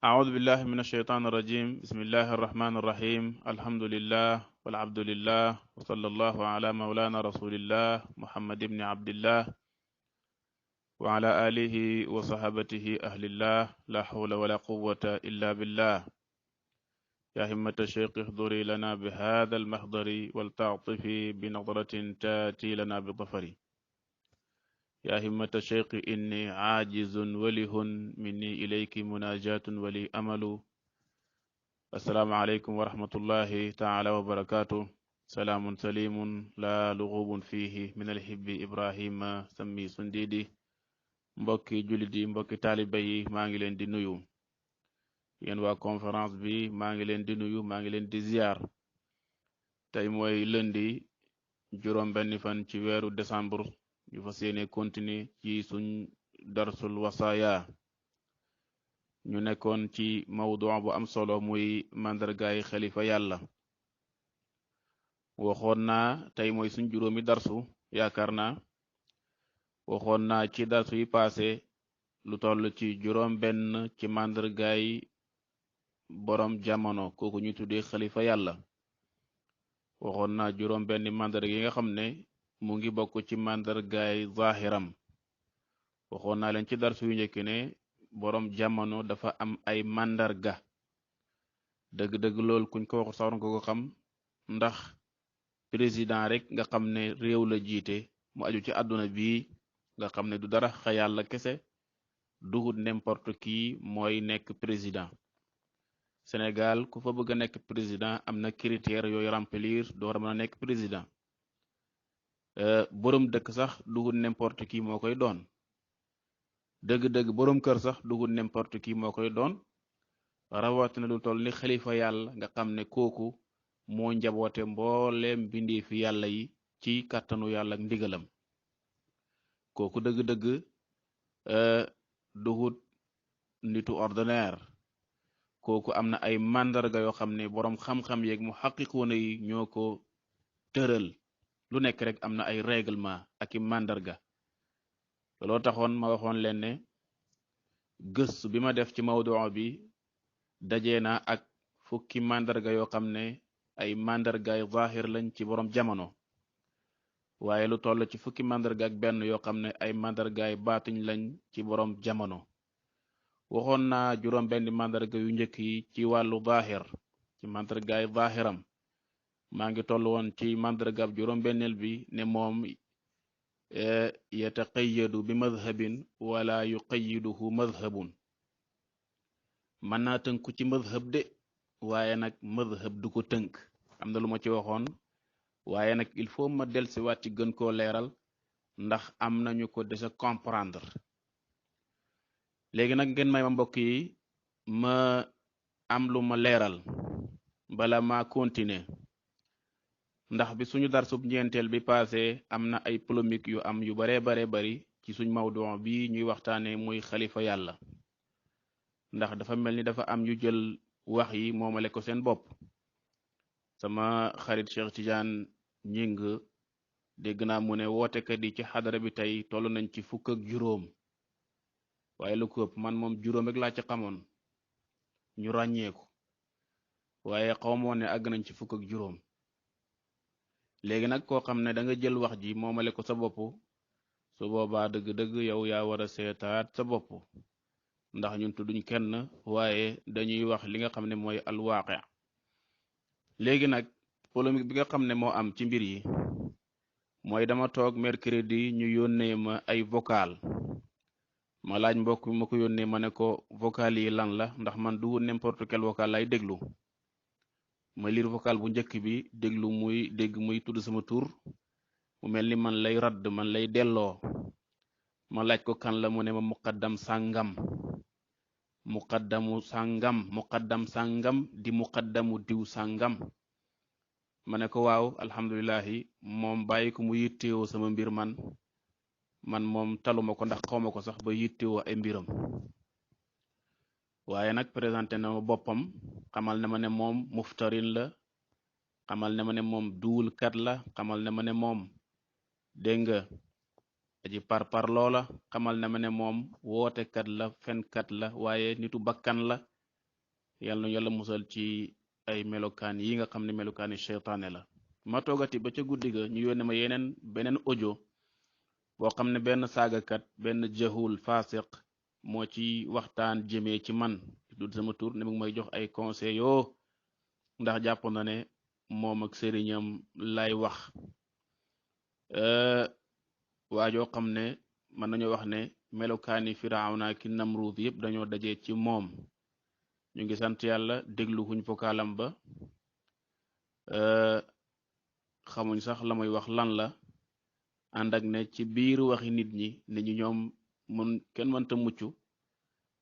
أعوذ بالله من الشيطان الرجيم بسم الله الرحمن الرحيم الحمد لله والعبد لله وصلى الله على مولانا رسول الله محمد بن عبد الله وعلى آله وصحابته أهل الله لا حول ولا قوة إلا بالله يا همة الشيخ احضري لنا بهذا المحضر ولتعطفي بنظرة تاتي لنا بظفر يا همة الشيخ إني عاجز وله مني إليك مناجاة ولي أمل السلام عليكم ورحمة الله تعالى وبركاته سلام سليم لا لغوب فيه من الحب إبراهيم سمي سنديدي mbokki jullit yi mbokki taaliba yi maa ngi leen di nuyu yéen waa conférence bi maa ngi leen di nuyu maa ngi leen di ziar tey mooy lundi juróom benn fan ci weeru décembre ñu fas yéene continuer ci suñ darsul wasaya ñu nekkoon ci mawdu bu am solo muy mandargaay xalifa yàlla waxoon naa tey mooy suñ juróomi darsu yaakaar naa waxoon naa ci darsu yi passé lu toll ci juróom benn ci mandargaay borom jamono kooku ñu tuddee xalifa yàlla waxoon naa juróom benn mandarga yi nga xam ne mu ngi bokk ci mandargaay zahiram waxoon naa leen ci darsu yu njëkk ne borom jamono dafa am ay mandarga dëgg-dëgg lool kuñ ko waxu sax nga ko xam ndax président rek nga xam ne réew la jiite mu aju ci àdduna bii nga xam ne du dara xa yàlla kese dugut n'importe qui mooy nekk président Sénégal ku fa bëgg a nekk président am na critères yooyu remplir door a mën a nekk président borom dëkk sax dugut n'importe qui moo koy doon dëgg-dëgg borom kër sax dugut n'importe qui moo koy doon rawatina lu toll ni xalifa yàlla nga xam ne kooku moo njaboote mbooleem bindee fi yàlla yi ci kàttanu yàlla ak ndigalam kooku dëgg-dëgg dugut nitu ordinaire kooku am na ay mandarga yoo xam ne boroom xam-xam yeeg mu xaqiqoona yi ñoo ko tëral lu nekk rek am na ay règlement ak i mandarga loo taxoon ma waxoon leen ne gëstu bi ma def ci mawdu bi dajee na ak fukki mandarga yoo xam ne ay mandargaay zahir lañ ci boroom jamono waaye lu toll ci fukki mandarga ak benn yoo xam ne ay mandargaay baatiñ lañ ci boroom jamono waxoon naa juróom benn mandarga yu njëkk yi ci wàllu zahir ci mandargaay zahiram maa ngi toll woon ci mandargab juróom benneel bi ne moom yataqayyadu bi madhabin wala yuqayyiduhu madhabun mën naa tënku ci madhab de waaye nag madhab du ko tënk am na lu ma ci waxoon waaye nag il faut ma dellusiwaat ci gën koo leeral ndax am nañu ko déjà comprendre léegi nag ngeen may ma mbokk yi ma am lu ma leeral bala ma continuer ndax bi suñu darsub ñeenteel bi passé am na ay polémique yu am yu bare bari ci suñ mawdu bi ñuy waxtaane muy xalifa yàlla ndax dafa mel ni dafa am ñu jël wax yi moomale ko seen bopp sama xarit Cheikh Tidiane ñing dégg naa mu ne wootekat yi ci xadara bi tey toll nañ ci fukk ak juróom waaye lu ko ëpp man moom juróom rek laa ci xamoon ñu ràññeeku waaye xawmoo ne àgg nañ ci fukk ak juróom léegi nag koo xam ne da nga jël wax ji moomale ko sa bopp su boobaa dëgg-dëgg yow yaa war a seetaat sa bopp ndax ñun tudduñ kenn waaye dañuy wax li nga xam ne mooy alwaaqi léegi nag polémique bi nga xam ne moo am ci mbir yi mooy dama toog mercredi ñu yónnee ma ay vocal ma laaj mbokk mi ma ko yónnee ma ne ko vocal yi lan la ndax man du n'importe quel vocal lay déglu ma lire vocal bu njëkk bi déglu muy dégg muy tudd sama tur mu mel ni man lay radd man lay delloo ma laaj ko kan la mu ne ma muqaddam sàngam muqaddam sàngam di muqaddamu diw sàngam ma ne ko waaw alhamdulillahi moom bàyyi ko mu yittewoo sama mbir man moom taluma ko ndax xawma ko sax ba yittewoo ay mbiram waaye nag présenté na ma boppam xamal na ma ne moom muftarin la xamal na ma ne moom duwulkat la xamal na ma ne moom dégg nga aji par loola xamal na ma ne moom wootekat la fenkat la waaye nitu bakkan la yàlla na yàlla musal ci ay melokaan yi nga xam ne melokaani seytaane la. ma toogati ba ca guddi ga ñu yónnee ma beneen audio boo xam ne benn saagakat benn jahul fasiq moo ci waxtaan jëmee ci man du sama tur ne mu may jox ay conseil yoo ndax jàpp na ne moom ak sëriñam lay wax. waajoo xam ne mën nañoo wax ne melokaani firawna ki namruud yëpp dañoo dajee ci moom. ñu ngi sant yàlla déglu xuñ fokaalam ba xamuñ sax la muy wax lan la ànd ak ne ci biir waxi nit ñi ñoom kenn mënta mucc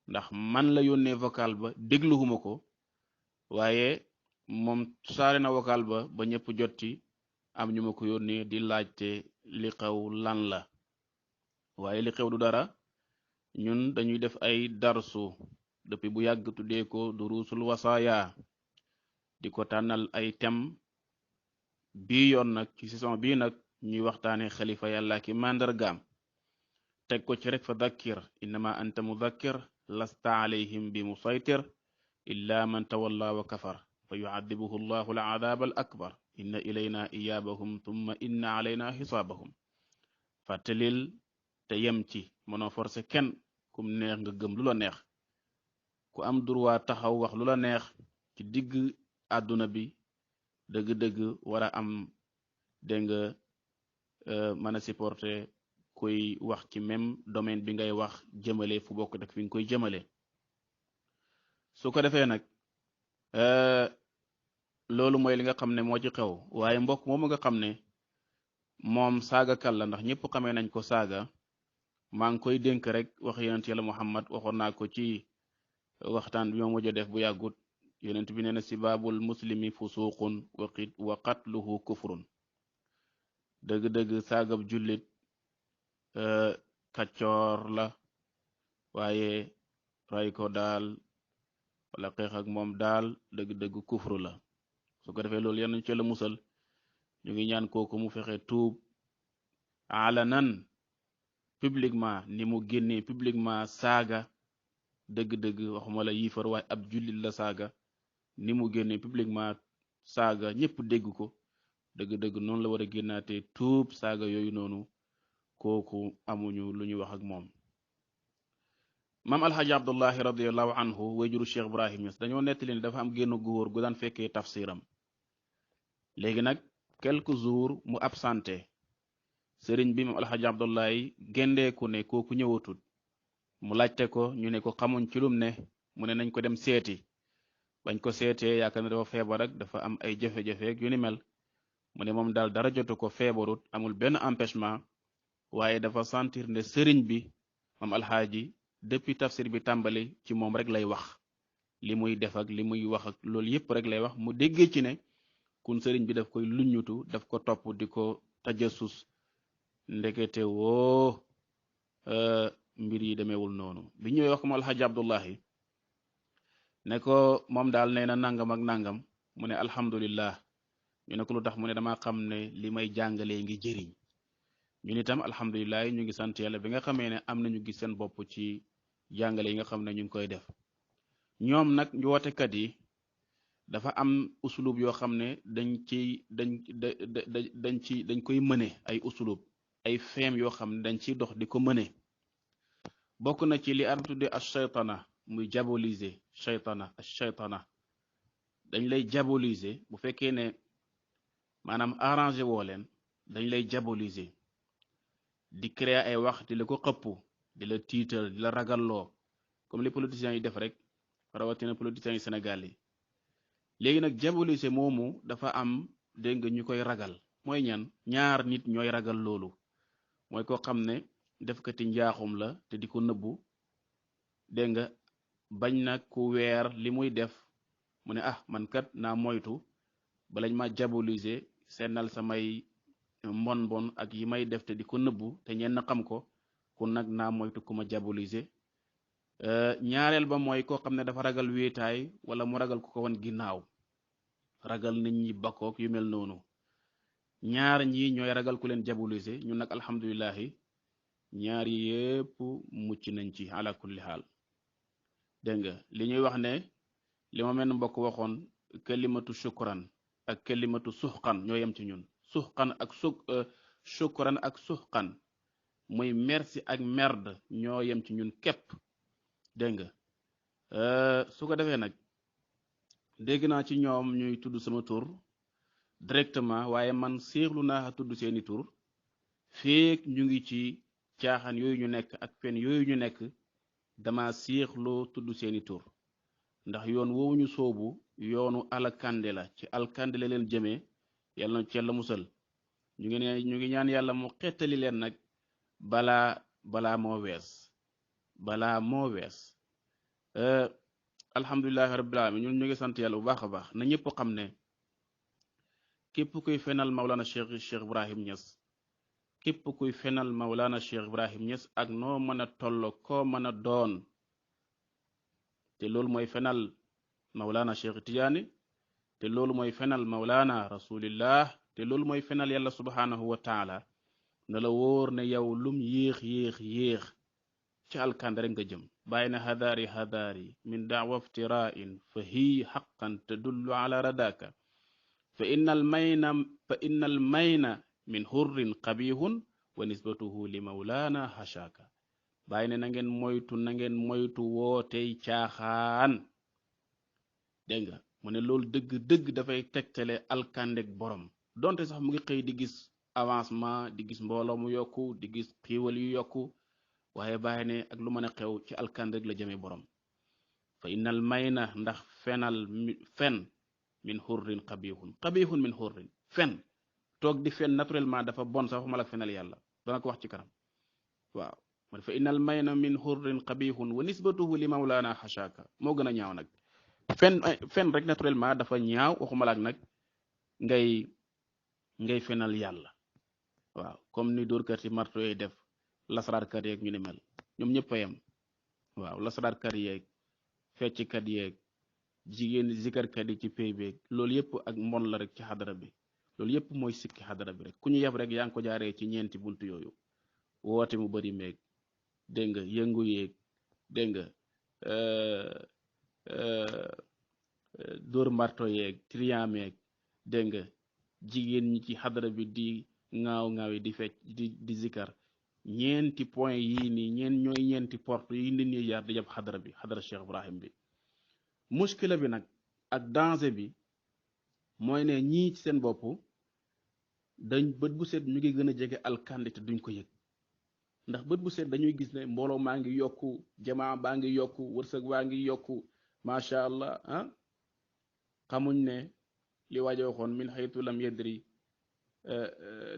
ndax man la yónnee vocal ba dégluwuma ko waaye moom saare na vocal ba ñëpp jot ci am ñu ma ko yónnee di laajte li xew lan la. waaye li xew du dara, ñun dañuy def ay darsu depuis bu yàgg tuddee ko durusul wasaya di ko tànnal ay thème bii yoon nag ci saison bii nag ñuy waxtaane xalifa yàlla ki màndargaam teg ko ci rek fa dhakkir innama anta mudhakkir lasta alayhim bi musaytir illa man tawalla wa kafar fa yu'adhibuhu allahu al'adhab al-akbar inna ilayna iyabahum thumma inna alayna hisaabahum. fàttalil te yem ci mënoo forcé kenn kum neex nga gëm lu la neex ku am droit taxaw wax lu la neex ci digg àdduna bi dëgg-dëgg war a am dégg nga mën a supporter kuy wax ci même domaine bi ngay wax jëmale fu bokk ak fi nga koy jëmale. su ko defee nag loolu mooy li nga xam ne moo ci xew. waaye mbokk moomu nga xam ne moom saaga kal la ndax ñëpp xamee nañ ko saaga. maa ngi koy dénk rek wax yonent yàlla Muhammad waxoon naa ko ci waxtaan bi ma mujj def bu yàggut. yonent bi nee na sibaabul muslimi fusuqun wa qatluhu kufrun. dëgg-dëgg saagab jullit kaccoor la waaye ray ko daal wala xeex ak moom daal dëgg-dëgg kufru la. su ko defee loolu yal nañu ci la musal. ñu ngi ñaan kooku mu fexe tuub alanan publiquement ni mu génnee publiquement saaga dëgg-dëgg waxuma la yiifar waaye ab jullit la saaga ni mu génnee publiquement saaga ñëpp dégg ko dëgg-dëgg noonu la war a génnaatee tuub saaga yooyu noonu kooku amuñu lu ñu wax ak moom. maam alxaaji abdullahi radiallahu anhu wayjuru cheikh ibrahim Niass dañoo nettali ne dafa am génn góor gu daan fekkee tafsiram. léegi nag quelques jours mu absenté sëriñ bi maam alxaaji abdullahi gendeeku ne kooku ñëwatut. mu laajte ko ñu ne ko xamuñ ci lum ne mu ne nañ ko dem seeti. bañ ko seetee yaakaar ne dafa feebar ak dafa am ay jafe-jafe yu ni mel mu ne moom daal dara jotu ko feebarut amul benn empêchement waaye dafa sentir ne sëriñ bi maam alxaaji depuis tafsir bi tàmbali ci moom rek lay wax li muy def ak li muy wax ak loolu yépp rek lay wax mu déggee ci ne kun sëriñ bi daf koy luññutu daf ko topp di ko tajasus ndekete woo mbir yi demeewul noonu. bi ñëwee wax ko ma alxaaji abdullahi ne ko moom daal nee na nangam ak nangam mu ne alhamdulillah. ñu ne ko lu tax mu ne dama xam ne li may jàngalee ngi jëriñ. ñun itam alhamdulillah ñu ngi sant yàlla bi nga xamee ne am nañu gis seen bopp ci jàngale yi nga xam ne ñu ngi koy def. ñoom nag wootekat yi dafa am usulub yoo xam ne dañ koy mëne ay usulub ay feem yoo xam ne dañ ciy dox di ko mëne. bokk na ci li arab tudde ash-shaytana muy diaboliser ash-shaytana dañ lay diaboliser bu fekkee ne maanaam arrangé woo leen dañ lay diaboliser di créer ay wax di la ko xëpp di la tiital di la ragalloo comme les politiciens yi def rek rawatina politiciens yi Sénégal yi. léegi nag diaboliser moomu dafa am dégg nga ñu koy ragal mooy ñaar nit ñooy ragal loolu mooy koo xam ne defkati njaaxum la te di ko nëbbu dégg nga bañ na ku weer li muy def mu ne man kat naa moytu balañ ma diaboliser sennal samay mbon ak yi may def te di ko nëbbu te ñenn xam ko kun nag naa moytu ku ma diaboliser. ñaareel ba mooy koo xam ne dafa ragal wéetaay wala mu ragal ku ko wan ginnaaw ragal nit ñi bakkook yu mel noonu. ñaar ñi ñooy ragal ku leen diaboliser ñun nag alhamdulillahi ñaar yi yépp mucc nañ ci ala kulli xaal. dégg nga li ñuy wax ne li ma mel mbokk waxoon kalimatu shukran ak kalimatu suxqan ñoo yem ci ñun suxqan ak shukran ak suxqan muy merci ak merde ñoo yem ci ñun képp dégg nga su ko defee nag dégg naa ci ñoom ñuy tudd sama tur directement waaye man séexlu naa tudd seeni tur feek ñu ngi ci caaxaan yooyu ñu nekk ak fen yooyu ñu nekk dama séexloo tudd seeni tur ndax yoon woowu ñu soobu yoonu alkande la ci alkande la leen jëmee yàlla na ci yàlla musal ñu ngi ñaan yàlla mu xettali leen nag balaa moo wees alhamdulillahi rabbil alamin ñun ñu ngi sant yàlla bu baax a baax na ñëpp xam ne képp kuy fenal Maulana Cheikh Ibrahim Niass képp kuy fenal Maulana Cheikh Ibrahim Niass ak noo mën a toll koo mën a doon te loolu mooy fenal Maulana Cheikh Tidiane te loolu mooy fenal Maulana rasulillah te loolu mooy fenal yàlla subhanahu wa taala na la wóor ne yow lum yéex ci alkande rek nga jëm bàyyi na hadari min daawa iftira'in fa hiya haqqan tadullu ala radaka fa innal mayna min hurrin qabihun wa nisbatuhu li Maulana hashaka bàyyi ne na ngeen moytu wootey caaxaan dégg nga mu ne loolu dëgg dafay tegtale alkandek borom donte sax mu ngi xëy di gis avancement di gis mbooloo mu yokku di gis xiiwal yu yokku waaye bàyyi ne ak lu mën a xew ci alkandek la jëme borom fa innal mayna ndax fen min hurrin qabihun min hurrin fen toog di fen naturellement dafa bon sax waxuma la fenal yàlla dana ko wax ci kanam waaw man fa innal mayna min hurrin qabihun wa nisbatuhu li Maulana hashaka moo gën a ñaaw nag fen rek naturellement dafa ñaaw waxuma la nag ngay fenal yàlla waaw comme ni dóorkat yi marto yi def lasaraarkat yeeg ñu ni mel ñoom ñëpp a yem waaw lasaraarkat yeeg fecckat yeeg jigéen zikarkat yi ci pay beeg loolu yëpp ak mbon la rek ci xadara bi loolu yëpp mooy sikki xadara bi rek ku ñu yeb rek yaa ngi ko jaaree ci ñeenti buntu yooyu woote mu bari meeg dégg nga yëngu yeeg dégg nga dóor marto yeeg triameeg dégg nga jigéen ñi ci xadara bi di ŋaaw yi di fecc di zikar ñeenti point yii nii ñooy ñeenti porte yi nit ñi jaar di jàpp xadara bi xadara Cheikh Ibrahim bi muskila bi nag ak danger bi mooy ne ñii ci seen bopp dañ bët bu set ñu ngi gën a jege alkande te duñ ko yëg ndax bët bu set dañuy gis ne mbooloo maa ngi yokku jamaa baa ngi yokku wërsëg baa ngi yokku macha allah xamuñ ne li waajo waxoon min haytu lam yadri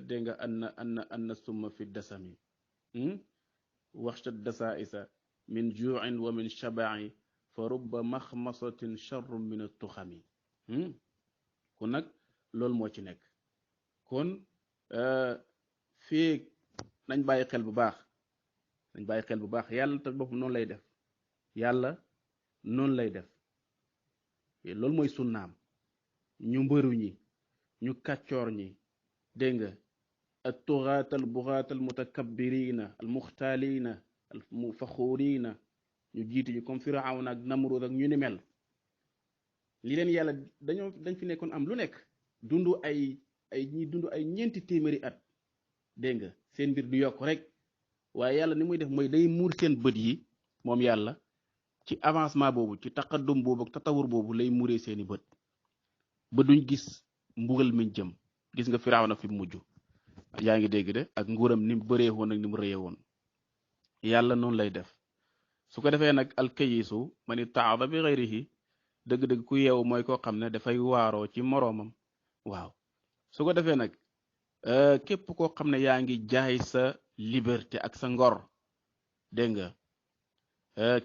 dégg nga anna summa fi dasami waxshat dasaisa min ju'in wa min shaba'i fa rubba maxmasatin charrun min at-tuxami kon nag loolu moo ci nekk kon fii nañ bàyyi xel bu baax yàlla te boppam noonu lay def loolu mooy sunnaam ñu mbëru ñi ñu kàccoor ñi dégg nga at-tughaat al-bughaat al-mutakabbiriina al-muxtaaliina al-faxuuriina ñu jiitu ñu comme Firawna ak Namrud ak ñu ni mel li leen yàlla dañ fi nekkoon am lu nekk dund ay ñeenti téeméeri at dégg nga seen mbir du yokk rek waaye yàlla ni muy def mooy day muur seen bët yi moom yàlla ci avancement boobu ci taqaddum boobu ak tatawur boobu lay muuree seeni bët ba duñ gis mbugal miñ jëm gis nga Firawna fi mujj yaa ngi dégg de ak nguuram ni mu bëree woon ak ni mu rëyee woon yàlla noonu lay def su ko defee nag alkayisu man ittaada bi ghayrihi dëgg-dëgg ku yeewu mooy koo xam ne dafay waaroo ci moroomam waaw su ko defee nag képp koo xam ne yaa ngi jaay sa liberté ak sa ngor dégg nga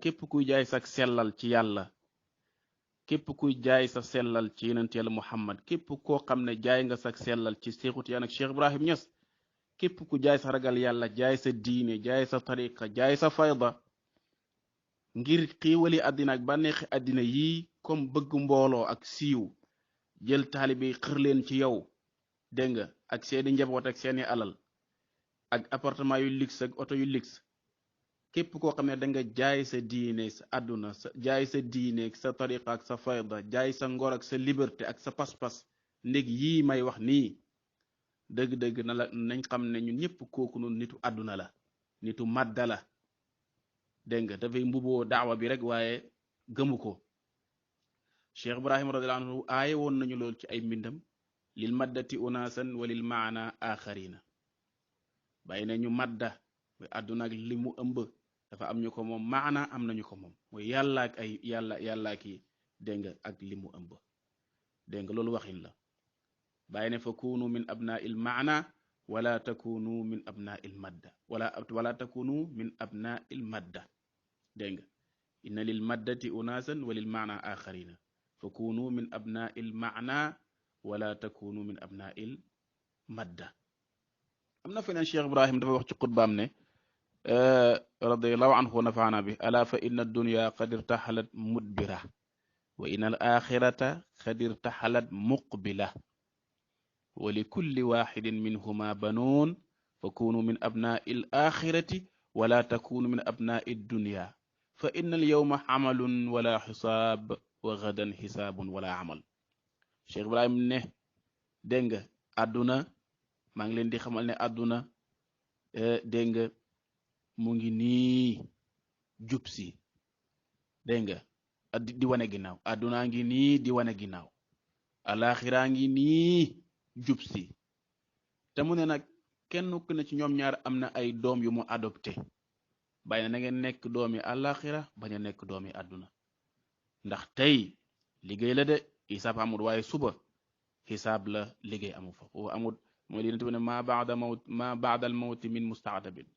képp kuy jaay sa sellal ci yàlla képp kuy jaay sa sellal ci yonent yàlla Muhammad képp koo xam ne jaay nga sa sellal ci Seexu Tijaan ak Cheikh Ibrahim Niass képp ku jaay sa ragal yàlla jaay sa diine jaay sa tariqa jaay sa fayda ngir xiiwali àddina ak bànneexi àddina yii comme bëgg mbooloo ak siiw jël taalibe xër leen ci yow dégg nga ak seeni njaboot ak seeni alal ak appartement yu luxe ak oto yu luxe képp koo xam ne da nga jaay sa diine sa àdduna sa jaay sa diine ak sa tariqa ak sa fayda jaay sa ngor ak sa liberté ak sa pas-pas ndég yii may wax nii dëgg-dëgg na la nañ xam ne ñun ñëpp kooku noonu nitu àdduna la nitu madda la dégg nga dafay mbuboo daawa bi rek waaye gëmu ko cheikh ibrahim radiyallahu anhu aaye woon nañu lool ci ay mbindam lil maddati unasan wa lil maana axarina bàyyi ne ñu madda mooy àdduna ak li mu ëmb dafa am ñu ko moom maana am nañu ko moom mooy yàlla ak ay yàlla ki dégg nga ak li mu ëmb dégg nga loolu waxin la bàyyi ne fa kunu min abna il maana wala takunu min abna il madda wala takunu min abna il madda dégg nga inna lil maddati unasan wa lil maana axarina fa kunu min abna il maana wala takunu min abna il madda am na feneen cheikh ibrahim dafa wax ci xutbaam ne radiyallahu anhu nafaana bi ala fa inna dunya qad irtahalat mudbira wa inna al axirata qad irtahalat muqbila wa li kulli waxidin minhuma banuun fa kunu min abnaai l axirati wala takunu min abnaai dunya fa inna al yawma amalun wala xisaab wa gadan xisaabun wala amal cheikh ibrahim ne dégg nga àdduna maa ngi leen di xamal ne àdduna dégg nga mu ngi nii jub si dégg nga di wane ginnaaw àdduna ngi nii di wane ginnaaw alaxira ngi nii jub si te mu ne nag kenn ku ne ci ñoom ñaar am na ay doom yu mu adopté bàyyi na ngeen nekk doomi alaxira bañ a nekk doomi àdduna ndax tey liggéey la de xisaab amul waaye suba xisaab la liggéey amu fa foofu amul mooy li ne ma baadal mawti min mustaadabin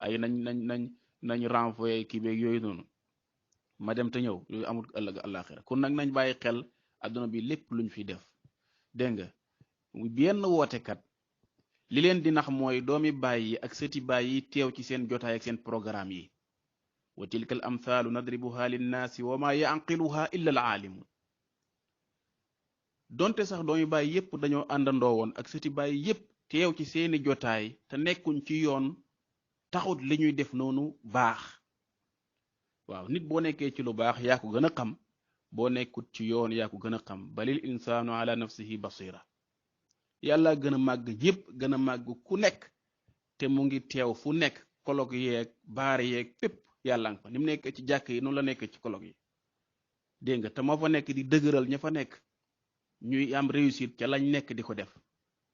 ay nañ renvoyé kii beeg yooyu noonu ma dem te ñëw yooyu amul ëllëg alaxira kon nag nañ bàyyi xel adduna bi lépp luñ fi def dégg nga benn wootekat li leen di nax mooy doomi baay yi ak sëti baay yi teew ci seen jotaay ak seen programme yi wa tilka al amthaalu nadribuha linnaasi wa ma yaqiluha illa al aalimun donte sax doomi baay yépp dañoo àndandoo woon ak sëti baay yépp teew ci seeni jotaay te nekkuñ ci yoon taxut li ñuy def noonu baax waaw nit boo nekkee ci lu baax yaa ko gën a xam boo nekkut ci yoon yaa ko gën a xam balil insaanu ala nafsihi basira yàlla gën a màgg ñëpp gën a màgg ku nekk te mu ngi teew fu nekk kolog yeeg baar yeeg pépp yàlla nga fa ni mu nekk ci jàkk yi noonu la nekk ci kolog yi dégg nga te moo fa nekk di dëgëral ña fa nekk ñuy am réussite ca lañ nekk di ko def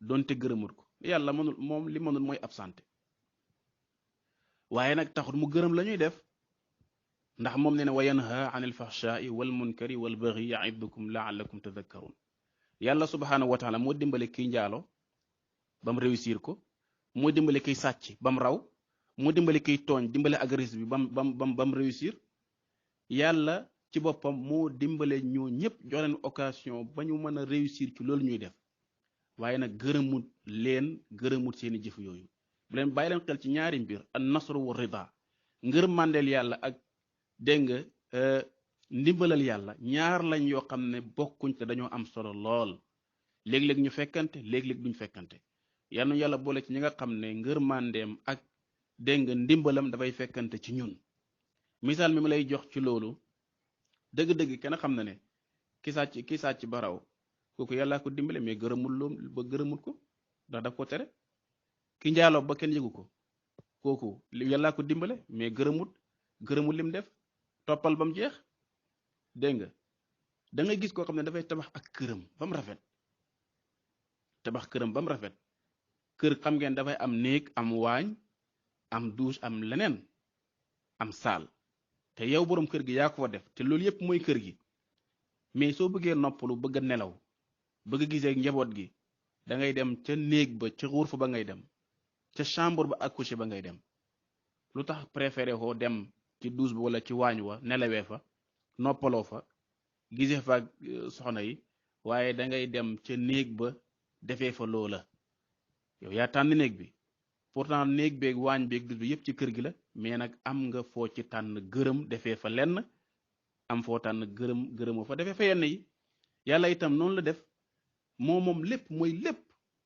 donte gërëmut ko yàlla mënul moom li mënul mooy absenté waaye nag taxut mu gërëm la ñuy def ndax moom nee na wa yanha anil fahshaai wal munkari wal baghi yaidukum laallakum tadakkarun yàlla subhanahu wa taala moo dimbale kiy njaalo bam réussir ko moo dimbale kiy sàcc bam raw moo dimbale kiy tooñ dimbale agressif bi bam réussir yàlla ci boppam moo dimbale ñoo ñëpp jox leen occasion ba ñu mën a réussir ci loolu ñuy def waaye nag gërëmut seeni jëf yooyu bu leen bàyyi leen xel ci ñaari mbir an nasru wa rida ngër màndeel yàlla ak dégg nga ndimbalal yàlla ñaar lañ yoo xam ne bokkuñ te dañoo am solo lool léeg-léeg ñu fekkante léeg-léeg duñ fekkante yal na yàlla boole ci ñi nga xam ne ngër màndeem ak dégg nga ndimbalam dafay fekkante ci ñun misaal mi ma lay jox ci loolu dëgg-dëgg kenn xam na ne ki sàcc baraw kooku yàllaa ko dimbale mais gërëmul ko ndax daf ko tere ki njaaloo ba kenn yëgu ko kooku yàllaa ko dimbale mais gërëmul lim def toppal ba mu jeex dégg nga da ngay gis koo xam ne dafay tabax ak këram ba mu rafet kër xam ngeen dafay am néeg am waañ am douche am leneen am saal te yow boroom kër gi yaa ko fa def te loolu yépp mooy kër gi mais soo bëggee noppalu bëgg a nelaw bëgg a gisee njaboot gi da ngay dem ca néeg ba ca xurfa ba ngay dem ca chambre ba accouché ba ngay dem lu tax préféré koo dem ci douche bi wala ci waañ wa nelawee fa noppaloo fa gisee fa soxna yi waaye da ngay dem ca néeg ba defee fa loola yow yaa tànn néeg bi pourtant néeg beeg waañ beeg douche bi yépp ci kër gi la mais nag am nga foo ci tànn gërëm defee fa lenn am foo tànn gërëmoo fa defee fa yenn yi yàlla itam noonu la def moom lépp mooy lépp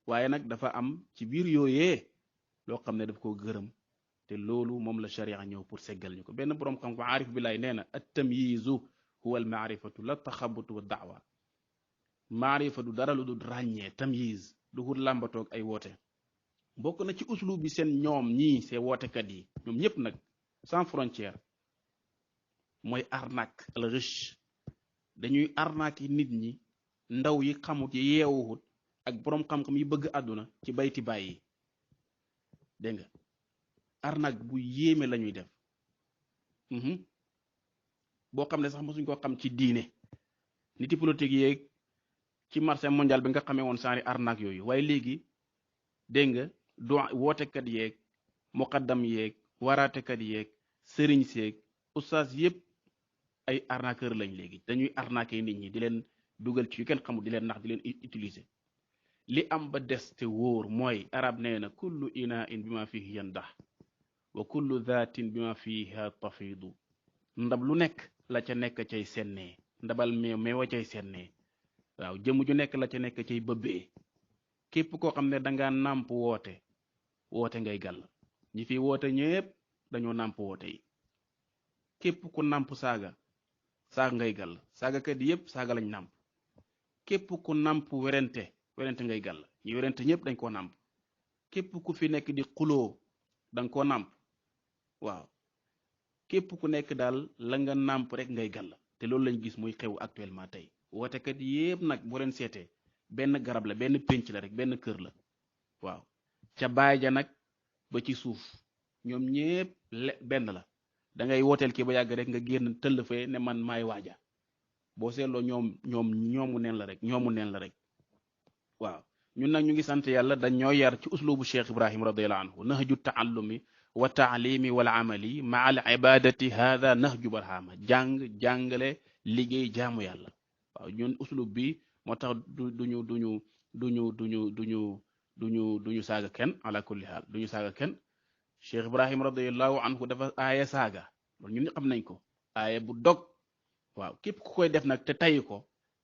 waaye nag dafa am ci biir yooyee loo xam ne daf koo gërëm te loolu moom la sharia ñëw pour seggal ñu ko benn borom xam-xam aarif billaay nee na at tamyizu huwa al maarifatu la taxabutu wa daawa maarifa du dara lu dul ràññee tamyiz du hut làmbatoog ay woote bokk na ci uslub bi seen ñoom ñii see wootekat yi ñoom ñëpp nag sans frontière mooy arnaque al riche dañuy arnaque nit ñi ndaw yi xamut yi yeewuhut ak boroom xam-xam yi bëgg àdduna ci bayti bàyyi dégg nga arnaque bu yéeme la ñuy def boo xam ne sax mosuñ koo xam ci diine niti politique yeeg ci marché mondial bi nga xamee woon saari arnaque yooyu waaye léegi dégg nga do wootekat yeeg muqaddam yeeg waraatekat yeeg sëriñ seeg oustaz yëpp ay arnaqueur lañ léegi dañuy arnaquer nit ñi di leen dugal ci yu kenn xamul di leen nax di leen utiliser li am ba des te wóor mooy arab nee na kullu ina'in bima fihi yandah wa kullu dhatin bima fiha tafidu ndab lu nekk la ca nekk cay sennee ndabal meewa cay sennee waaw jëmm ju nekk la ca nekk cay bëbbee képp koo xam ne dangaa nàmp woote ngay gàll ñi fi woote ñépp dañoo nàmp woote yi képp ku nàmp saaga ngay gàll saagakat yépp saaga lañ nàmp képp ku nàmp werante ngay gàll ñi werante ñépp dañ koo nàmp képp ku fi nekk di xuloo danga koo nàmp waaw képp ku nekk daal la nga nàmp rek ngay gàll te loolu lañ gis muy xew actuellement tey wootekat yépp nag boo leen seetee benn garab la benn pénc la rek benn kër la waaw ca baay ja nag ba ci suuf ñoom ñépp benn la da ngay wooteel kii ba yàgg rek nga génn tëll fee ne man maay waaja boo seetloo ñoomu neen la rek waaw ñun nag ñu ngi sant yàlla dañ ñoo yar ci uslubu cheikh ibrahim radiyallahu anhu nahju taallumi wa taalimi wal amali maa al ibadati hada nahju barhama jàngale liggéey jaamu yàlla waaw ñun uslub bi moo tax duñu saaga kenn ala kulli haal duñu saaga kenn cheikh ibrahim radiyallahu anhu dafa aaya saaga loolu ñun xam nañ ko aaye bu dog waaw képp ku koy def nag te tayi ko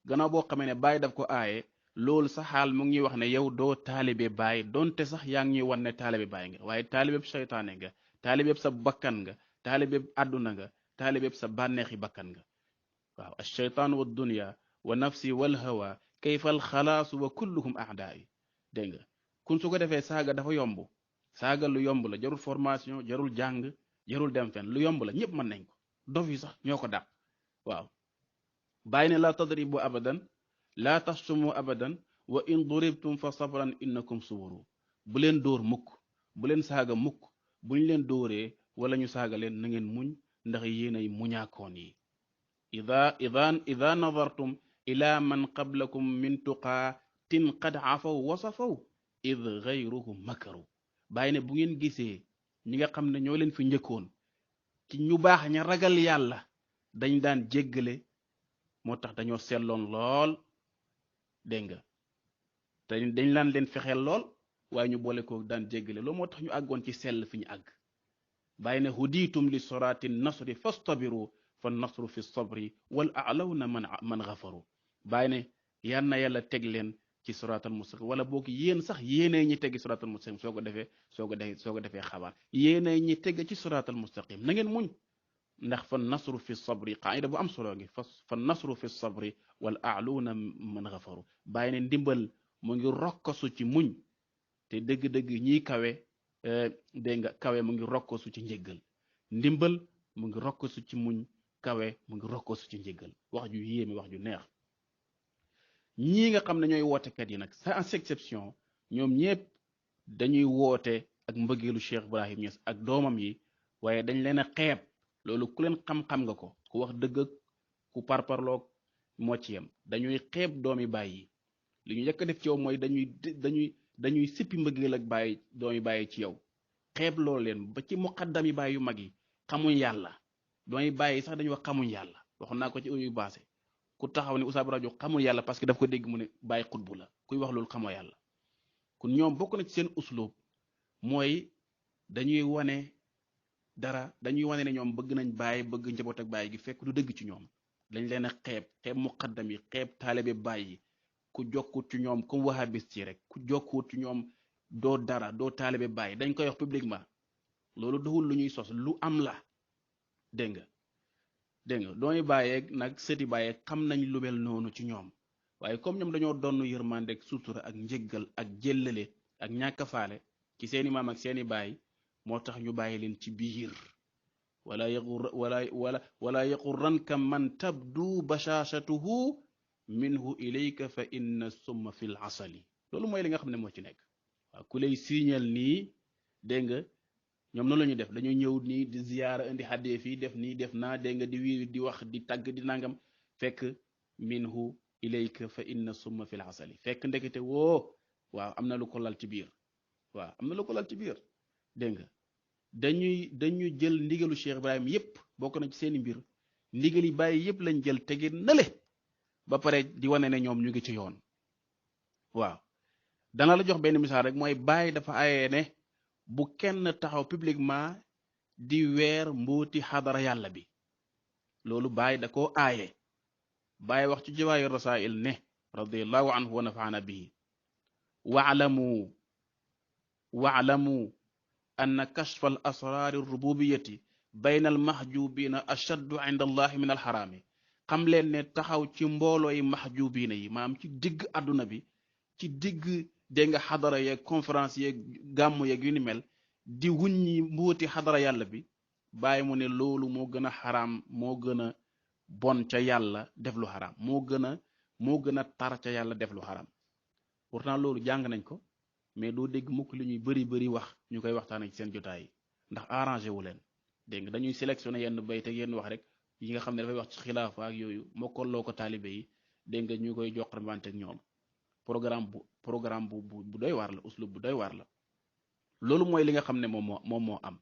gannaaw boo xamee ne bàyyi daf ko aaye loolu sa xaal mu ngi wax ne yow doo taalibe bàyyi donte sax yaa ngi ñuy wan ne taalibe bàyyi nga waaye taalibe seytaane nga taalibe sa bakkan nga taalibe àdduna nga taalibe sa bànneexi bakkan nga waaw ash-shaytaan wa dunya wa nafsi wal hawa kayfa al xalaasu wa kulluhum a'daa'i dégg nga kun su ko defee saaga dafa yomb saaga lu yomb la jarul formation jarul jàng jarul dem fen lu yomb la ñëpp mën nañ ko dof yi sax ñoo ko dàq waaw bàyyi ne la tadribu abadan la tasumu abadan wa in duribtum fa sabran innakum suburu bu leen dóor mukk bu leen saaga mukk buñ leen dóoree wala ñu saaga leen na ngeen muñ ndax yéenay muñaakoon yi ida nadartum ila man qablakum min tuqaatin qad afaw wasafaw id gayruhum makaru bàyyi ne bu ngeen gisee ñi nga xam ne ñoo leen fi njëkkoon ci ñu baax ña ragal yàlla dañ daan jéggale moo tax dañoo selloon lool dégg nga te dañ leen fexeel lool waaye ñu boole ko daan jéggale loolu moo tax ñu àggoon ci sell fi ñu àgg bàyyi ne huditum li sorati nasri fastabiru fa nasru fi sabri wal a'lawna man ghafaru bàyyi ne yal na yàlla teg leen ci suratal mustaqim wala boog yéen sax yéenay ñi tegg suratal mustaqim soo ko defee xabaar yéenay ñi tegg ci suratal mustaqim na ngeen muñ ndax fa nasru fi sabri qaida bu am solo ngi fa nasru fi sabri wal a'luna man ghafaru bàyyi ne ndimbal mu ngi rokkasu ci muñ te dëgg-dëgg ñiy kawe dégg nga kawe mu ngi rokkasu ci njéggal ndimbal mu ngi rokkasu ci muñ kawe mu ngi rokkasu ci njéggal wax ju yéeme wax ju neex ñii nga xam ne ñooy wootekat yi nag sans exception ñoom ñépp dañuy woote ak mbëggeelu Cheikh Ibrahim Niass ak doomam yi waaye dañ leen a xeeb loolu ku leen xam-xam nga ko ku wax dëgg ak ku parparloog moo ci yem dañuy xeeb doomi bàyyi li ñu njëkk a def ci yow mooy dañuy sippi mbëggeel ak bàyyi doomi bàyyi ci yow xeeb loolu leen ba ci muqaddam yi bàyyi yu mag yi xamuñ yàlla doomi bàyyi sax dañuy wax xamuñ yàlla waxoon naa ko ci uyu baase ku taxaw ne Oustaz rajo xamul yàlla parce que daf ko dégg mu ne bàyyi xutbu la kuy wax loolu xamoo yàlla kon ñoom bokk na ci seen uslub mooy dañuy wane ne ñoom bëgg nañ bàyyi bëgg njaboot ak bàyyi gi fekk du dëgg ci ñoom dañ leen a xeeb muqaddam yi xeeb taalibe bàyyi ku jokkut ci ñoom comme wahabist yi rek ku jokkut ci ñoom doo dara doo taalibe bàyyi dañ koy wax publiquement loolu duhul lu ñuy sos lu am la dégg nga doomi bàyyeeg nag sëti bàyyeeg xam nañ lu mel noonu ci ñoom waaye comme ñoom dañoo donn yërmande ak sutura ak njëggal ak jëllale ak ñàkk faale ci seeni maam ak seeni baay moo tax ñu bàyyi leen ci biir wala yaqurranka man tabdu bashashatuhu minhu ilayka fa inna summa fil asali loolu mooy li nga xam ne moo ci nekk waaw ku lay signal nii dégg nga ñoom noonu la ñuy def dañuy ñëw nii di ziyaara indi xaddee fii def nii def naa dégg nga di wiiri di wax di tagg di nangam fekk minhu ilayka fa inna summa fil asali fekk ndekete woo waaw am na lu ko lal ci biir waaw am na lu ko lal ci biir dégg nga dañuy jël ndigalu Cheikh Ibrahim yépp bokk na ci seeni mbir ndigal yi bàyyi yépp lañ jël tege nale ba pare di wane ne ñoom ñu ngi ci yoon waaw dana la jox benn misaal rek mooy bàyyi dafa ayee ne bu kenn taxaw publiquement di weer mbooti xadara yàlla bi loolu bàyyi da koo aaye bàyyi wax ci jawaayu rasail ne radiyallahu anhu wa nafaana bihi wa'lamu anna kashfa al asraari rububiyati bayna al mahjubina ashaddu inda allahi min al xaraami xam leen ne taxaw ci mbooloo yi mahjubina yi maanaam ci digg àdduna bi ci digg dégg nga xadara yeeg conférence yeeg gàmmu yeeg yu ni mel di wuññi mbuuti xadara yàlla bi bàyyi mu ne loolu moo gën a xaraam moo gën a bon ca yàlla def lu xaraam moo gën a tar ca yàlla def lu xaraam pourtant loolu jàng nañ ko mais doo dégg mukk li ñuy bëri wax ñu koy waxtaanee ci seen jotaay yi ndax arrangé wu leen dégg nga dañuy sélectionné yenn bayt ak yenn wax rek yi nga xam ne dafay wax ci xilaafa ak yooyu mokkaloo ko taalibe yi dégg nga ñu koy joxarwante ak ñoom programme bu doy waar la uslub bu doy waar la loolu mooy li nga xam ne moom moo am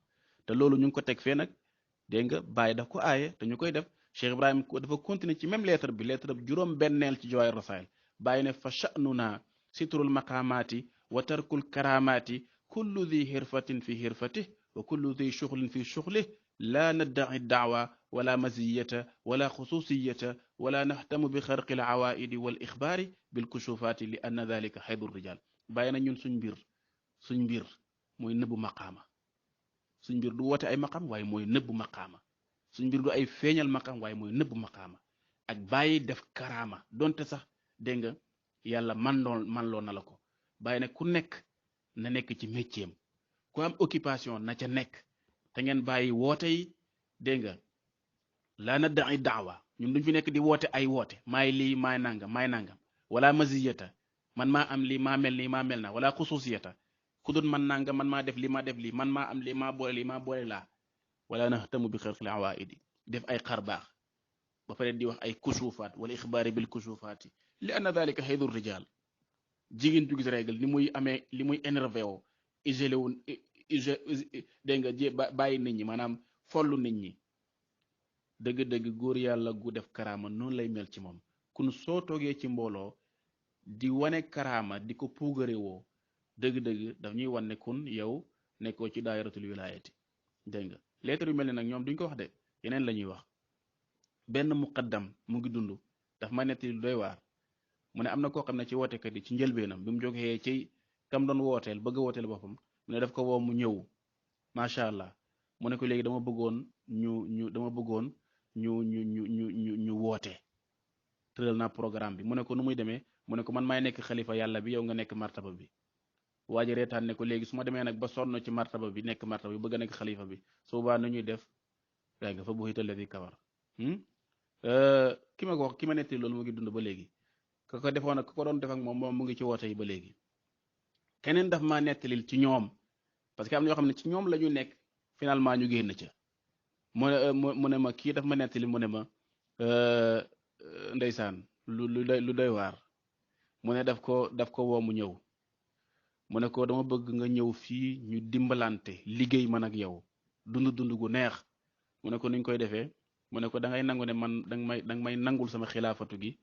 te loolu ñu ngi ko teg fee nag dégg nga bàyyi daf ko aaye te ñu koy def Cheikh Ibrahim dafa continuer ci même lettre bi juróom benneel ci Jawaahir Rasaa'il bàyyi ne fa sha'nuna sitrul maqaamaati wa tarkul karaamaati kullu dhi hirfatin fi hirfatih wa kullu dhi shughlin fi shughlih la nadda'i da'wa wala maziyata wala khususiyata wala nahtamu bi kharqil awaidi wal ikhbari bil kushufaati li anna dhalika haydu rijal bàyyi na ñun suñ mbir mooy nëbbu maqaama suñ mbir du woote ay maqaam waaye mooy nëbbu maqaama suñ mbir du ay feeñal maqaam waaye mooy nëbbu maqaama ak bàyyi def karaama donte sax dégg nga yàlla man loo na la ko bàyyi ne ku nekk na nekk ci métier am ku am occupation na ca nekk te ngeen bàyyi woote yi dégg nga laa na da'i daawa ñun duñ fi nekk di woote ay woote maay lii maay nangam wala maziyata man maa am lii maa mel nii maa mel na wala xususiyata ku dul man nangam man maa def lii man maa am lii maa boole laa wala nahtamu bi xarqil awaidi def ay xar baax ba pare di wax ay kusufaat wala ixbaari bil kusufaati li anna dalika haydu rijal jigéen ju gis règle li muy énervé woo isolé wu dégg nga bàyyi nit ñi maanaam follu nit ñi dëgg-dëgg góor yàlla gu def karaama noonu lay mel ci moom kun soo toogee ci mbooloo di wane karaama di ko puugare woo dëgg-dëgg daf ñuy wan ne kun yow nekkoo ci daayiratul wilaayati dégg nga lettre yu mel ne nag ñoom duñ ko wax de yeneen la ñuy wax benn muqaddam mu ngi dund daf ma netti lu doy waar mu ne am na koo xam ne ci wootekat yi ci njëlbeenam bi mu jógee ci kam doon wooteel bëgg a wooteel boppam mu ne daf ko woo mu ñëw macha allah mu ne ko léegi dama bëggoon ñu woote tëral naa programme bi mu ne ko nu muy demee mu ne ko man maay nekk xalifa yàlla bi yow nga nekk martaba bi waa ji reetaan ne ko léegi su ma demee nag ba sonn ci martaba bi nekk martaba bi bëgg a nekk xalifa bi su boobaa nu ñuy def day nga fa bu xital di kawar ki ma ko wax ki ma netti loolu mu ngi dund ba léegi ka ko defoon ak ka ko doon def ak moom mu ngi ci woote yi ba léegi keneen daf maa nettalil ci ñoom parce que am na ñoo xam ne ci ñoom la ñu nekk finalement ñu génn ca mu ne ma kii daf ma nettali mu ne ma ndeysaan lu doy waar mu ne daf ko woo mu ñëw mu ne ko dama bëgg nga ñëw fii ñu dimbalante liggéey man ak yow dund gu neex mu ne ko nuñ koy defee mu ne ko da ngay nangu ne man danga may nangul sama xilaafatu gi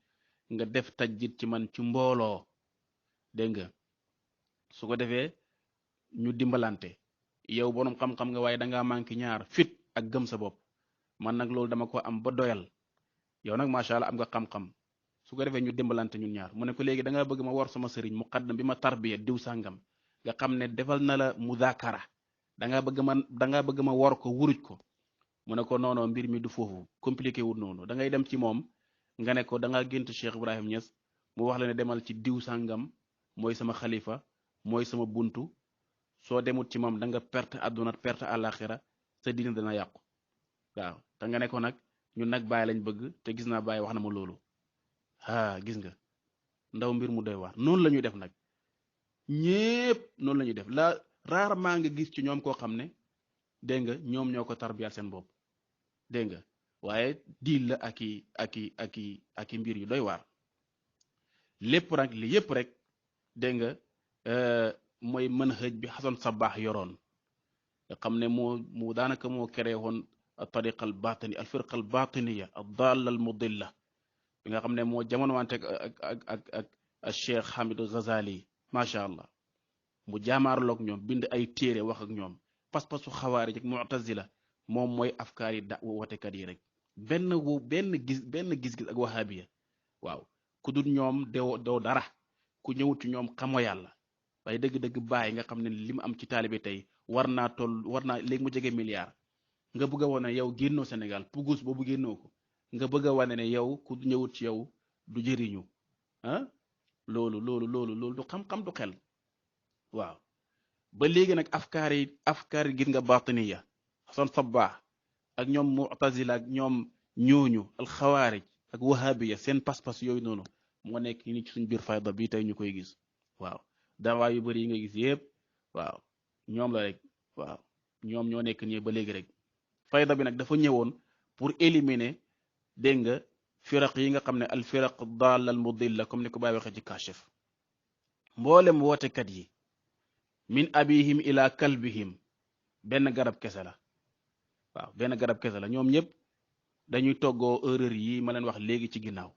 nga def tajjit ci man ci mbooloo dégg nga su ko defee ñu dimbalante yow borom xam-xam nga waaye dangaa manqué ñaar fit ak gëm sa bopp man nag loolu dama ko am ba doyal yow nag macha allah am nga xam-xam su ko defee ñu dimbalante ñun ñaar mu ne ko léegi da nga bëgg ma war sama sëriñ muqaddam bi ma tarbiya diw sàngam nga xam ne defal na la mudakara da nga bëgg ma wor ko wuruj ko mu ne ko non mbir mi du foofu compliqué wul noonu da ngay dem ci moom nga ne ko da nga gént Cheikh Ibrahim Niass mu wax la ne demal ci diw sàngam mooy sama xalifa mooy sama buntu soo demut ci moom da nga perte àdduna perte àllaaxira sa diine dana yàqu waaw te nga ne ko nag ñun nag bàyyi lañ bëgg te gis naa bàyyi wax na ma loolu gis nga ndaw mbir mu doy waar noonu la ñuy def nag ñépp noonu la ñuy def la rarement nga gis ci ñoom koo xam ne dégg nga ñoom ñoo ko tarbiyal seen bopp dégg nga waaye diil la ak i mbir yu doy waar lépp rek li yépp rek dégg nga mooy mën xëj bi xasan sabaax yoroon nga xam ne moo daanaka moo créé woon tariqa al batini al firqa al batiniya ad dalla al mudilla bi nga xam ne moo jamono wante ak Cheikh Hamid Ghazali macha allah mu jaamaarloog ñoom bind ay téere wax ak ñoom pas-pasu xawaarij ak mu'tazila moom mooy afkaar yi watekat yi rek benn gis-gis ak wahabiya waaw ku dul ñoom doo dara ku ñëwut ci ñoom xamoo yàlla waaye dëgg-dëgg bàyyi nga xam ne li mu am ci taalibe tey war naa léegi mu jege milliard nga bëgg a wane ne yow génnoo Sénégal pugus boobu génnoo ko nga bëgg a wane ne yow ku ñëwut ci yow du jëriñu loolu du xam-xam du xel waaw ba léegi nag afkaar yi gis nga batiniya Hasan Sabbah ak ñoom mu'tazila ak ñoom ñooñu alxawaarij ak wahabiya seen pas-pas yooyu noonu moo nekk ni ci suñ biir fayda bi tey ñu koy gis waaw dawaa yu bëri yi nga gis yëpp waaw ñoom la rek waaw ñoom ñoo nekk nii ba léegi rek fayda bi nag dafa ñëwoon pour éliminer dégg nga firaq yi nga xam ne al firaq dal al mudilla comme ni ko Baay waxee ci kashif mboolem wootekat yi min abihim ila kalbihim benn garab kese la waaw benn garab kese la ñoom ñëpp dañuy toggoo erreur yi ma leen wax léegi ci ginnaaw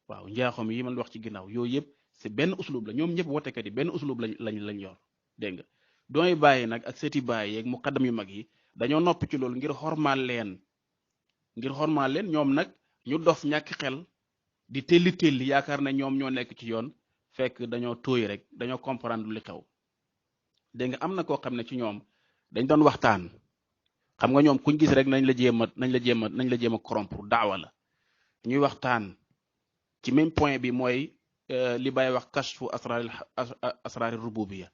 waaw njaaxum yi ma leen wax ci ginnaaw yooyu yëpp c'est benn uslub la ñoom ñëpp wootekat yi benn uslub lañ yor dégg nga dooy bàyyi nag ak seeti bàyyi yeeg muqaddam yu mag yi dañoo nopp ci loolu ngir xormaal leen ñoom nag ñu dof ñàkk xel di telli yaakaar ne ñoom ñoo nekk ci yoon fekk dañoo tooy rek dañoo comprendre li xew dégg nga am na koo xam ne ci ñoom dañ doon waxtaan xam nga ñoom kuñ gis rek nañ la jéem a corrompre daawa la ñuy waxtaan ci même point bi mooy li Baay wax kashfu asraari rububiyya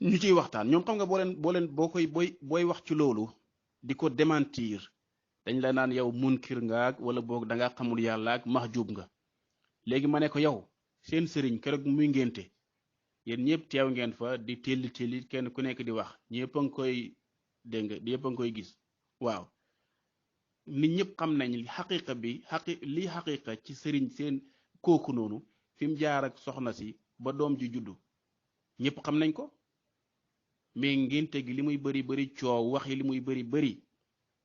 ñu ciy waxtaan ñoom xam nga booy wax ci loolu di ko démentir dañ la naan yow munkir ngaak wala boog da nga xamul yàlla ak mahjub nga léegi ma ne ko yow seen sëriñ keroog muy ngénte yéen ñëpp teew ngeen fa di telli kenn ku nekk di wax ñëpp a ngi koy dégg nga ñëpp a ngi koy gis waaw nit ñëpp xam nañ li xaqiqa ci sëriñ seen kooku noonu fi mu jaar ak soxna si ba doom ji juddu ñëpp xam nañ ko mais ngénte gi li muy bëri coow wax yi li muy bëri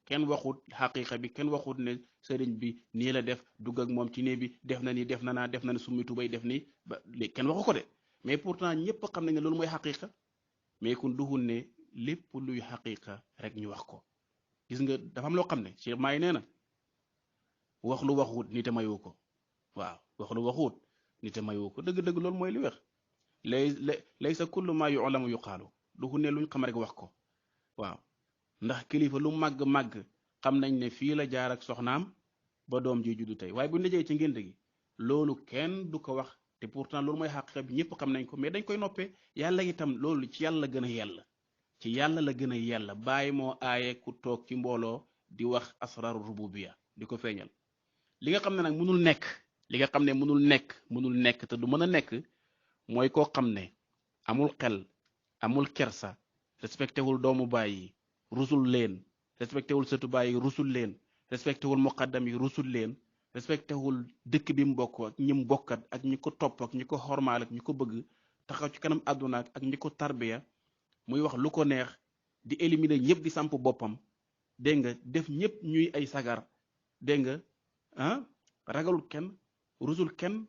kenn waxut xaqiqa bi kenn waxut ne sëriñ bi nii la def dugg ak moom ci néeg bi def na ni def na naa def na ne summi tubay def ni ba léegi kenn waxu ko de mais pourtant ñëpp xam nañ ne loolu mooy xaqiqa mais kun duxul ne lépp luy xaqiqa rek ñu wax ko gis nga dafa am loo xam ne Cheikh Maay nee na wax lu waxut nit a mayoo ko waaw wax lu waxut nit a mayoo ko dëgg-dëgg loolu mooy li wax laysa kullu maa yu'lamu yuqaalu duxul ne luñ xam rek wax ko waaw ndax kilifa lu màgg xam nañ ne fii la jaar ak soxnaam ba doom ji juddu tey waaye buñ dajee ci ngénte gi loolu kenn du ko wax te pourtant loolu mooy xaqiqa bi ñëpp xam nañ ko mais dañ koy noppee yàlla itam loolu ci yàlla gën a yella bàyyi moo aaye ku toog ci mbooloo di wax asraru rububiyya di ko feeñal li nga xam ne nag mënul nekk te du mën a nekk mooy koo xam ne amul xel amul kersa respecté wul doomu baay yi rusul leen respecté wul sëtu baay yi rusul leen respecté wul muqaddam yi rusul leen respecté wul dëkk bi mu bokk ak ñi mu bokkat ak ñi ko topp ak ñi ko xormaal ak ñi ko bëgg taxaw ci kanam àdduna ak ñi ko tarbiya muy wax lu ko neex di éliminer ñëpp di samp boppam dégg nga def ñëpp ñuy ay sagar dégg nga ragalul kenn rusul kenn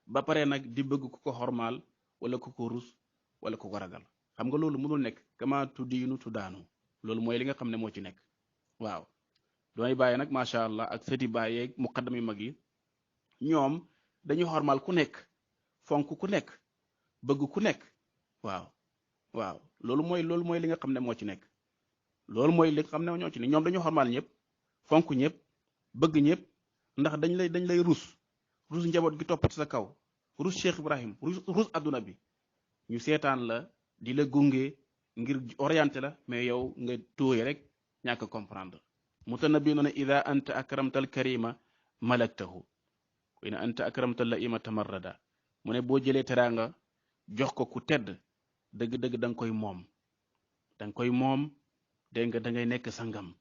ba pare nag di bëgg ku ko xormaal wala ku ko rus wala ku ko ragal xam nga loolu mënul nekk kama tuddiinu tuddaanu loolu mooy li nga xam ne moo ci nekk waaw doonay bàyyi nag macha allah ak sëti bàyyi yeeg muqaddam yu mag yi ñoom dañuy xormaal ku nekk fonk ku nekk bëgg ku nekk waaw loolu mooy li nga xam ne moo ci nekk loolu mooy li nga xam ne ñoo ci ne ñoom dañoo xormaal ñëpp fonk ñëpp bëgg ñëpp ndax dañ lay rus njaboot gi topp ci sa kaw rus Cheikh Ibrahim rus adduna bi ñu seetaan la di la gunge ngir orienté la mais yow nga tooy rek ñàkk comprendre mutanabbi ne ida anta akramta al karima malaktahu wa in anta akramta la ima tamarrada mu ne boo jëlee teraanga jox ko ku tedd dëgg-dëgg da nga koy moom dégg nga da ngay nekk sangam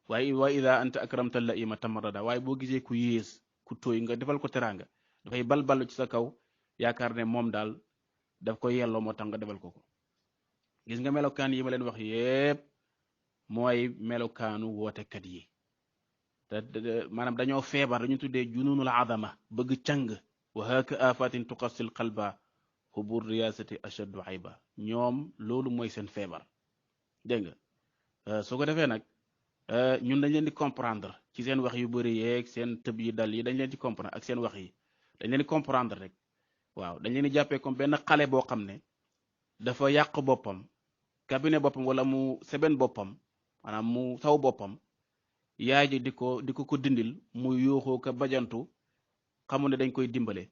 waaye wa ida anta akramta la ima tamarrada waaye boo gisee ku yées ku tooy nga defal ko teraanga dafay balballu ci sa kaw yaakaar ne moom daal daf koy yelloo moo tax nga defal ko gis nga melokaan yi ma leen wax yépp mooy melokaanu wootekat yi te maanaam dañoo feebar dañu tuddee jununul adama bëgg càng wa haka afatin tuqassil qalba hubur riyasati ashaddu ayba ñoom loolu mooy seen feebar dégg nga su ko defee nag ñun dañ leen di comprendre ci seen wax yu bëri yeeg seen tëb yi dal yi dañ leen di comprendre ak seen wax yi dañ leen di comprendre rek waaw dañ leen di jàppee comme benn xale boo xam ne dafa yàq boppam cabinet boppam wala mu seben boppam maanaam mu saw boppam yaay ji di ko dindil mu yuuxoo ko bajantu xamu ne dañ koy dimbale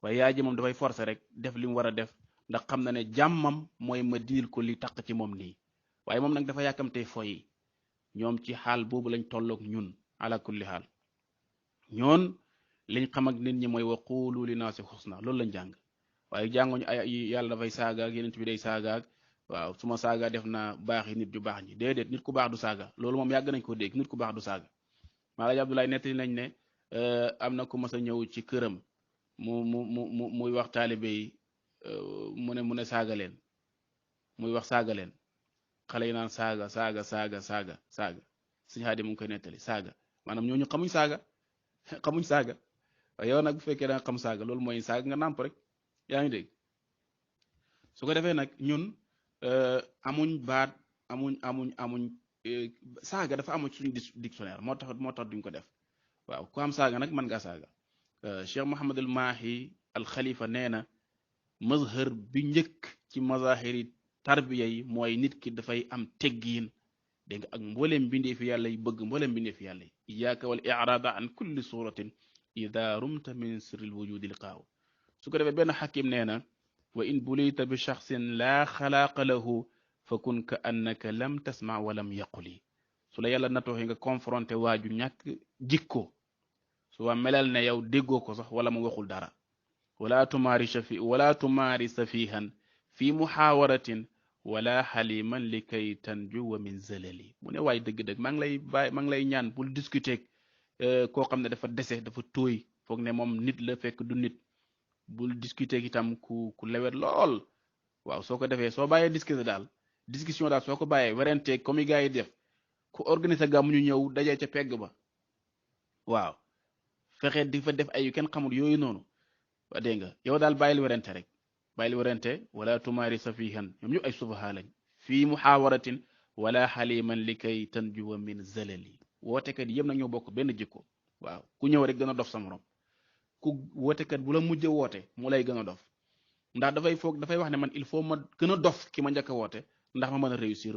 waaye yaay ji moom dafay forcer rek def li mu war a def ndax xam na ne jàmmam mooy ma dindil ko li taq ci moom nii waaye moom nag dafa yàkkamtee foyi ñoom ci xaal boobu lañ tolloog ñun ala kulli xaal ñoon liñ xam ak nit ñi mooy wa quulu li naasi xusna loolu lañ jàng waaye jànguñu ay yàlla dafay saaga ak yeneen bi day saaga ak waaw su ma saaga def na baax yi nit ju baax ñi déedéet nit ku baax du saaga loolu moom yàgg nañ ko dégg nit ku baax du saaga Maalaji Abdoulaye nettali nañ ne am na ku mas a ñëw ci këram muy wax taalibe yi mu ne saaga leen muy wax saaga leen xale yi naan saaga suñu xaadi mu ngi koy nettali saaga maanaam ñooñu xamuñ saaga yow nag bu fekkee da nga xam saaga loolu mooy saaga nga nàmp rek yaa ngi dégg su ko defee nag ñun amuñ baat amuñ saaga dafa amuñ suñu dictionnaire moo tax duñ ko def waaw ku am saaga nag mën ngaa saaga Cheikh Mouhamadul Mahi al Khalifa nee na mazhar bi njëkk ci mazahiri tarbiya yi mooy nit ki dafay am teggiin dégg nga ak mbooleem bindee fi yàlla yi bëgg mbooleem bindee fi yàlla yi iyyaka wal i'rada an kulli suratin ida rumta min sirril wujudi liqaaw su ko defee benn xakim nee na wa in bulita bi shaxsin laa xalaaqa lahu fa kun ka annaka lam tasma wa lam yaquli su la yàlla natooxee nga confronté waaju ñàkk jikko su waa melal ne yow déggoo ko sax wala mu waxul dara wala tumaari safihan fi muxaawaratin wala xaliman li kay tanjuwa min zalali mu ne waay dëgg-dëgg maa ngi lay ñaan bul discuter koo xam ne dafa dese dafa tooy foog ne moom nit la fekk du nit bul discuter itam ku lewet lool waaw soo ko defee soo bàyyee discussion daal soo ko bàyyee werante comme gars yi def ku organiser gàmmu ñu ñëw dajee ca pegg ba waaw fexe di fa def ay yu kenn xamul yooyu noonu wa dégg nga yow daal bàyyil werante rek bàyyil werante wala tumaari safihan ñoom ñëpp ay sufaha lañ fii muxaawaratin wala xaliman li kay tanjuwa min zalali wootekat yëpp nag ñoo bokk benn jikko waaw ku ñëw rek gën a dof sa morom ku wootekat bu la mujj woote mu lay gën a dof ndax dafay wax ne man il faut ma gën a dof ki ma njëkk a woote ndax ma mën a réussir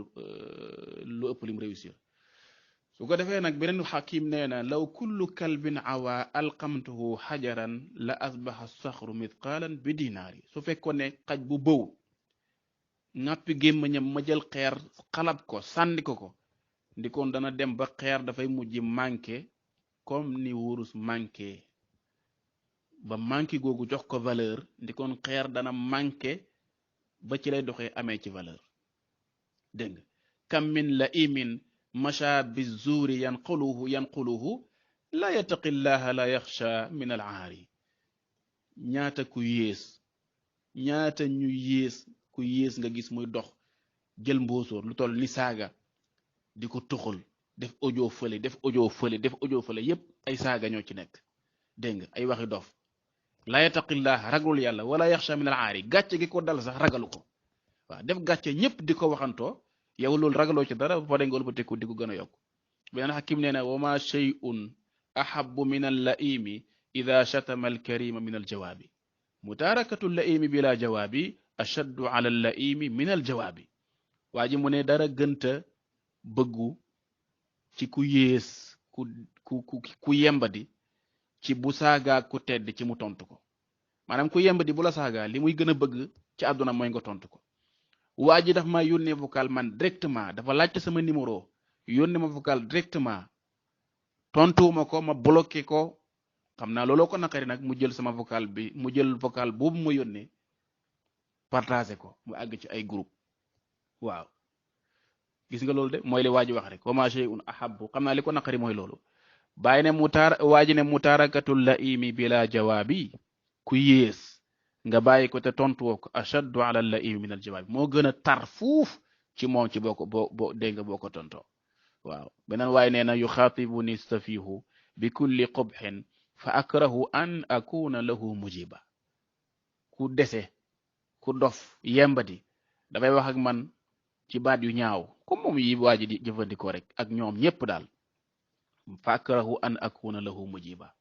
lu ëpp lim réussir su ko defee nag beneen xakim nee na law kullu kalbin awa alqamtuhu xajaran la asbaxa saxru mithqaalan bi dinaari su fekkoon ne xaj bu bëw nappi gémmañam ma jël xeer xalab ko sànni ko ndikoon dana dem ba xeer dafay mujj manqué comme ni wurus manqué ba manqué googu jox ko valeur ndikoon xeer dana manqué ba ci lay doxee amee ci valeur dégg nga kam min la imin masha bi zuuri yanquluhu la yattaqi llaha la yaxsha min al aari ñaata ku yées ñaata ñu yées nga gis muy dox jël mbóosóor lu toll ni saaga di ko tuxal def audio fële yépp ay saaga ñoo ci nekk dégg nga ay waxi dof la yattaqillah ragalul yàlla wala yaxsha min al aari gàcce gi ko dal sax ragalu ko waaw def gàcce ñëpp di ko waxantoo yow loolu ragaloo ci dara fa dengool ba tekku di ko gën a yokk beneen xakim nee na wa ma shay'un ahabbu min al laimi ida shatama al karima min al jawaabi mutarakatu al laimi bila jawaabi ashaddu ala al laimi min al jawaabi waa ji mu ne dara gënta bëggu ci ku yées ku yembadi ci bu saagaa ku tedd ci mu tontu ko maanaam ku yembadi bu la saagaa li muy gën a bëgg ci àdduna mooy nga tontu ko waa ji daf ma yónnee vocal man directement dafa laajte sama numéro yónnee ma vocal directement tontuwuma ko ma bloqué ko xam naa looloo ko naqari nag mu jël sama vocal bi mu jël vocal boobu ma yónnee partagé ko mu àgg ci ay groupe waaw gis nga loolu de mooy li waa ji wax rek wa ma shay'un ahabbu xam naa li ko naqari mooy loolu bàyyi ne waa ji ne mutarakatul laimi bila jawaabi ku yées nga bàyyi ko te tontuwoo ko ashaddu ala laimi min al jawaabi moo gën a tar fuuf ci moom ci boo ko boo dégg nga boo ko tontoo waaw beneen waaye nee na yuxaatibuni safihu bi kulli qubhin fa akrahu an akuna lahu mujiba ku dese ku dof yembati dafay wax ak man ci baat yu ñaaw comme moom yi waa ji di jëfandikoo rek ak ñoom ñépp daal fa akrahu an akuna lahu mujiba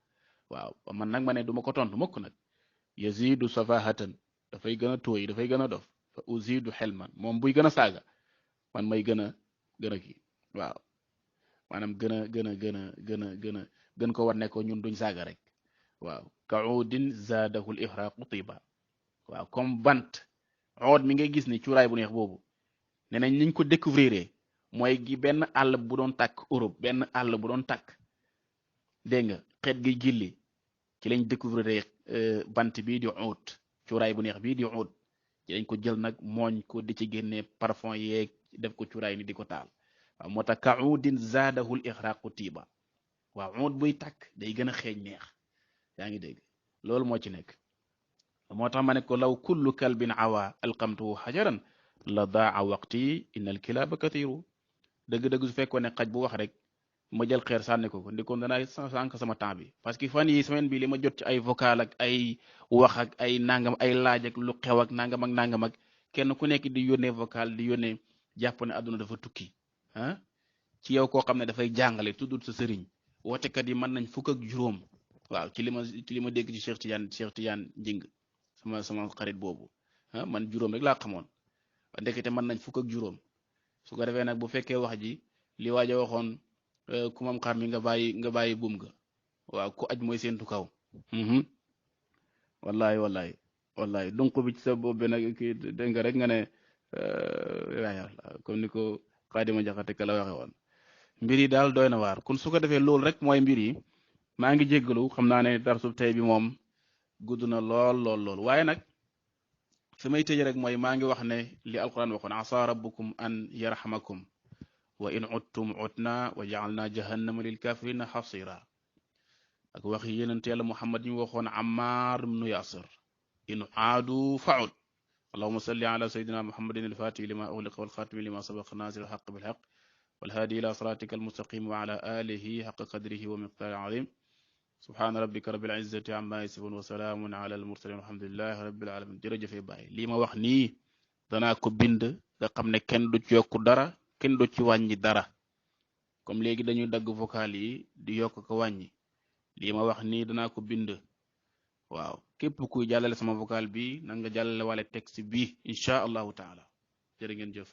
waaw man nag ma ne duma ko tontu mukk nag yazidu safahatan dafay gën a tooy dafay gën a dof fa uzidu xelman moom buy gën a saaga man may gën a kii waaw maanaam gën ko war ne ko ñun duñ saaga rek waaw kaudin zaadahul ihraqu tiba waaw comme bant ood mi ngay gis ni cuuraay bu neex boobu nee nañ niñ ko découvrir mooy gi benn àll bu doon tàkk Europe benn àll bu doon tàkk dégg nga xeet gi gilli ci lañ découvrir bant bii di oud cuuraay bu neex bii di oud ci lañ ko jël nag mooñ ko di ci génne parfum yeeg def ko cuuraay ni di ko taal waaw moo tax kaudin zaadahul ihraqu tiba waaw oud buy tàkk day gën a xeeñ neex yaa ngi dégg loolu moo ci nekk moo tax ma ne ko law kullu kalbin awa alqamtuhu xajaran la daa waqti innal kilaba kathiru dëgg-dëgg su fekkoon ne xaj bu wax rek ma jël xeer sànni ko ndikoon danaa sànq sama temps bi parce que fan yi semaine bi li ma jot ci ay vocal ak ay wax ak ay nangam ay laaj ak lu xew ak nangam ak kenn ku nekk di yónnee vocal di yónnee jàpp ne àdduna dafa tukki ah ci yow koo xam ne dafay jàngale tuddul sa sëriñ wootekat yi mën nañ fukk ak juróom waaw ci li ma dégg ci Cheikh Tidiane Njing sama xarit boobu ah man juróom rek laa xamoon ndekete mën nañ fukk ak juróom su ko defee nag bu fekkee wax ji li waaja waxoon ku mam xar mi nga bàyyi buum ga waaw ku aj mooy seentu kaw wallahi donc bi ci sa bopp bi nag kii dégg nga rek nga ne comme ni ko Xaadima Jaxate ka la waxe woon mbir yi daal doy na waar kon su ko defee loolu rek mooy mbir yi maa ngi jéggalu xam naa ne darsu tey bi moom gudd na lool waaye nag fi may tëj rek mooy maa ngi wax ne li alquran waxoon asa rabbukum an yarhamakum wa in uttum utna wa ja'alna jahannama lil kafirina hasira ak wax yenent yàlla muhammad ñu waxoon ammar ibn yasir in aadu fa'ud allahumma salli ala sayyidina muhammadin al-fatih lima ughliqa wal khatimi lima sabaqa nasir al-haqq bil haqq wal hadi ila siratika al-mustaqim wa ala alihi haqqa qadrihi wa miqdarihi azim subhaana rabbika rabbil izzati amma yasifun wa salaamun ala al mursalin walhamdulillahi rabbil alamin jërëjëfe bàyyi lii ma wax nii danaa ko bind nga xam ne kenn du ci yokku dara kenn du ci wàññi dara comme léegi dañuy dagg vocal yi di yokk ko wàññi lii ma wax nii danaa ko bind waaw képp kuy jàllale sama vocal bi na nga jàllale wale texte bi incha allahu taala jërë ngeen jëf